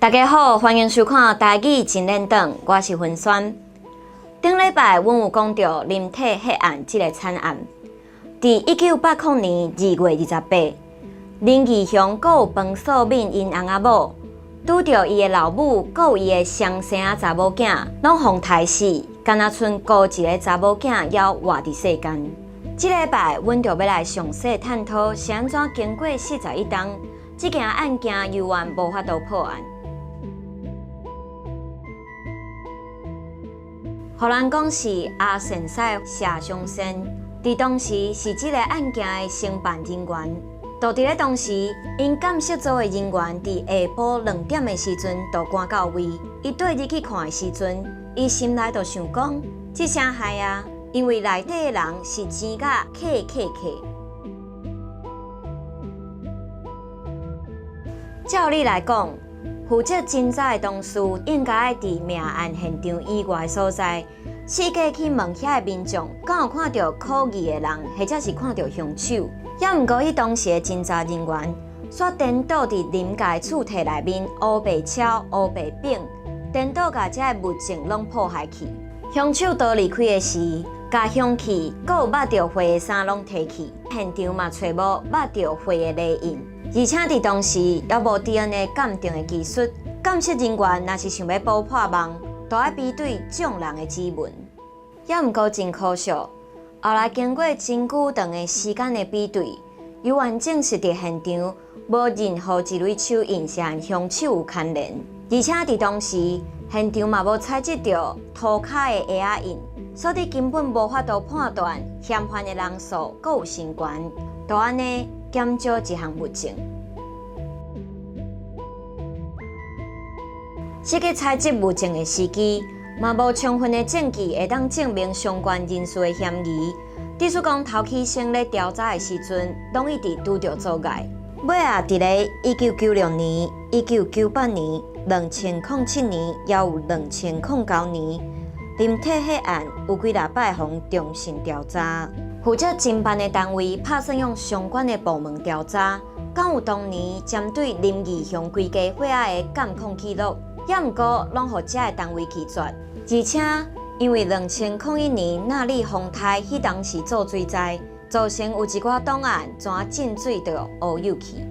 大家好，歡迎收看《台語真練轉》，我是芬萱。頂禮拜，阮有講著林鐵血案這個慘案。佇1980年2月28，林義雄閣有彭素敏𪜶翁仔某，拄著伊的老母，閣有伊的雙生仔查某囝，攏予刣死，敢若賰孤一个查某囝猶活佇世間。這禮拜，阮就欲來詳細探討是按怎經過41冬，這件案件猶原無法度破案。予人講是阿善師謝松仙，佇當時是這個案件的承辦人員。就佇咧當時，𪜶鑑識組的人員佇下晡2點的時陣就趕到位。伊綴入去看的時陣，伊心內就想講：這啥害啊？因為內底的人是錢甲客客客。照理來講，負責偵查的同事應該愛佇命案現場以外的所在，四界去問遐的民眾，敢有看著可疑的人，或者是看著兇手。猶毋過，彼當時的偵查人員，煞顛倒佇林家的厝體內面，烏白抄、烏白反，顛倒共遮的物證攏破壞去。兇手逃離開的時，共兇器閣有抹著血的衫攏提去，現場嘛揣無抹著血的鞋印。而且佇當時猶無 DNA 鑑定的技術，鑑識人員若是想欲補破網，都愛比對眾人的指紋。猶毋過真可惜，後來經過真久長的時間的比對，猶原證實佇現場無任何一枚手印是和兇手有牽連，而且佇當時現場嘛無採集著塗跤的鞋仔印，所以根本無法度判斷嫌犯的人數閣有身懸，就按呢減少一項物證。這個採集物證的時機，嘛無充分的證據會當證明相關人士的嫌疑。只是講頭起先咧調查的時陣，攏一直拄著阻礙。尾仔，佇咧1996年、1998年、2007年，猶有2009年，林鐵血案有幾若擺予重新調查。負責偵辦的單位拍算用相關的部門調查，敢有當年針對林義雄規家伙仔的監控記錄，猶毋過攏予遮的單位拒絕。而且因為2001年納莉風颱彼當時做水災，造成有一寡檔案全進水著烏有去。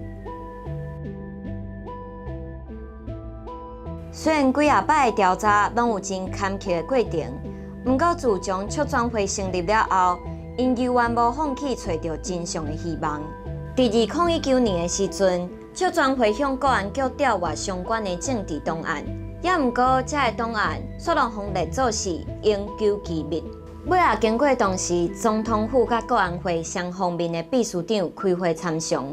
雖然幾若擺的調查攏有真坎坷的過程，毋過自從促轉會成立了後，𪜶猶原無放棄揣著真相的希望。佇2019年的時陣，促轉會向國安局調閱相關的政治檔案，猶毋過遮的檔案煞攏予列做是永久機密。尾仔經過當時總統府佮國安會雙方面的秘書長開會參詳，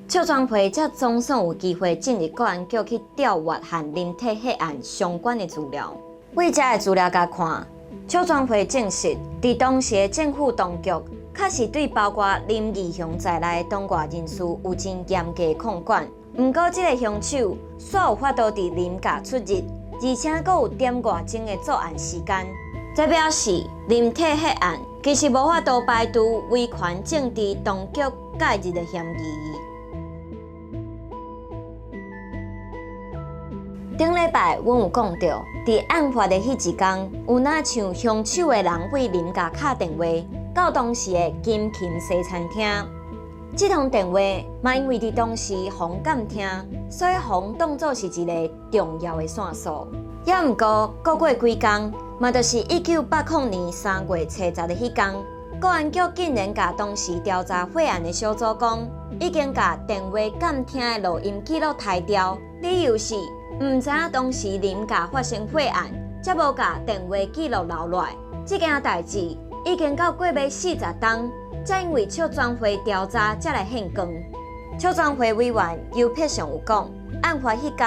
促轉會才總算有機會進入國安局去調閱和林鐵血案相關的資料。對遮的資料共看，促轉會證實，佇當時的政府當局確實對包括林義雄在內的黨外人士有真嚴格的控管。毋過，這個兇手煞有法度佇林家出入，而且閣有點外鐘的作案時間。這表示林鐵血案其實無法度排除威權政治當局介入的嫌疑。頂禮拜阮有講著，佇案發的彼一工，有若像兇手的人對林家敲電話到當時的金琴西餐廳。這通電話嘛，因為佇當時予監聽，所以予當做是一个重要的線索。猶毋過，閣過幾工，嘛就是1980年3月初十的彼工，國安局竟然共當時調查血案的小組講，已經共電話監聽的錄音記錄刣掉，理由是毋知影當時林家發生血案，才無共電話記錄留落來。這件代誌已經到過欲40冬，才因為促轉會調查才來現光。促轉會委員尤柏尚有講，案發彼工，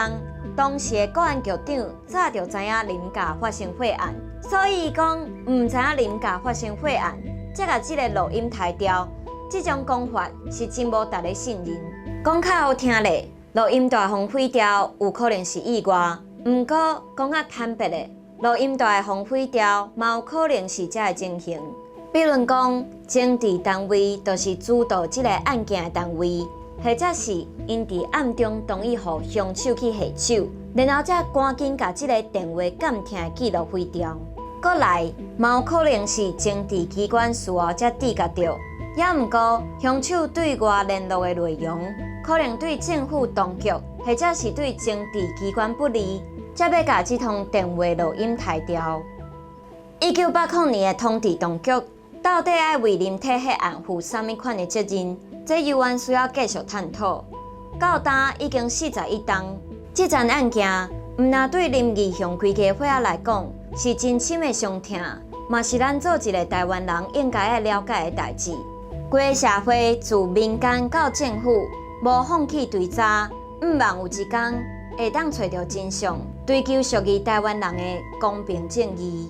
當時的國安局長早就知影林家發生血案，所以伊講毋知影林家發生血案，才共這个錄音刣掉。這種講法是真無值得信任。講較好聽咧，錄音帶予毀掉有可能是意外，毋過講較坦白的，錄音帶予毀掉嘛有可能是這个情形。比如講，偵治單位就是主導這个案件的單位，或者是𪜶佇暗中同意予兇手去下手，然後才趕緊共這个電話監聽的記錄毀掉。閣來，嘛有可能是情治機關事後才知覺著，也毋過兇手對外聯絡的內容，可能對政府當局或者是對情治機關不利，才欲共這通電話錄音刣掉。1980年的統治當局到底愛為林體彼案負啥物款的責任？這猶原需要繼續探討。到今已經41冬，這樁案件毋但對林義雄規家伙仔來講是真深的傷痛，嘛是咱做一个台灣人應該愛了解的代誌。規个社會自民間到政府，無放棄追查，毋望有一工會當揣著真相，追求屬於台灣人的公平正義。